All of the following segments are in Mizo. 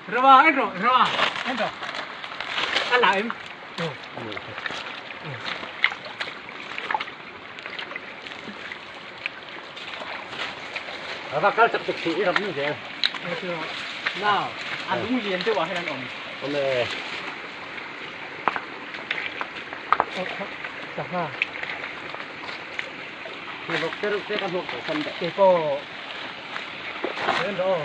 Rova en rawh Rova en rawh a la em. Rova kal chak tuk si i ram ni zel. Now a lung lian deuh ah hian an awm. Awm e. Sangha. Hnathawk te reuh te ka hnawk tawh sam daih. Kei pawh en rawh aw.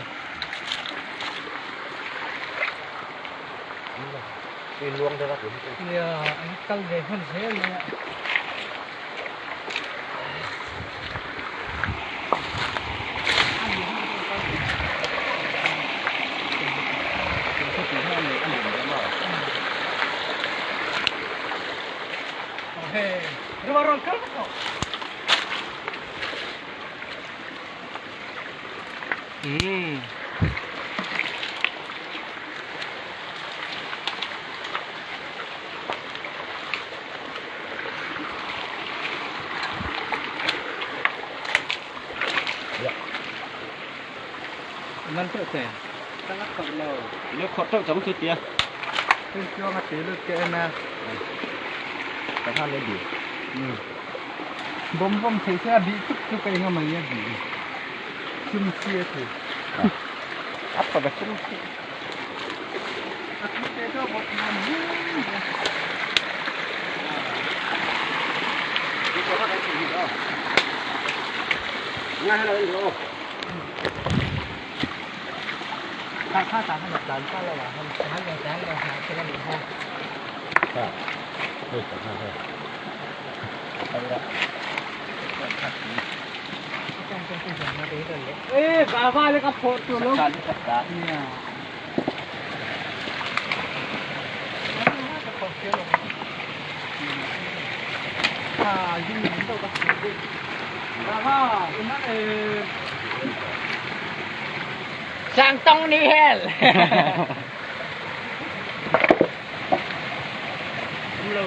Tui luang deuh a tun chu. Nia an kal ve hman zel mai a. Nan teuh te. Nó khọt teuh chóng chu tia. Hei chuang a ti lut ka en a. Ka han le bi. Bawm bawm thei se a bih tuk tuk a enga mai a bih. Sum chi a thei. A pa ba sum chi. A thu te chu a bawt nuam hle mai. Nga hela en ro. Kha kha ta khan dan pa lo ah han han lo dan lo ha te kan ha. Ha. Hei ta ha ha. Ê bà ba le ka phot tu lo. Nia. À, nhưng mình đâu có Bà ba, nó Sang tông ni hel. Hello.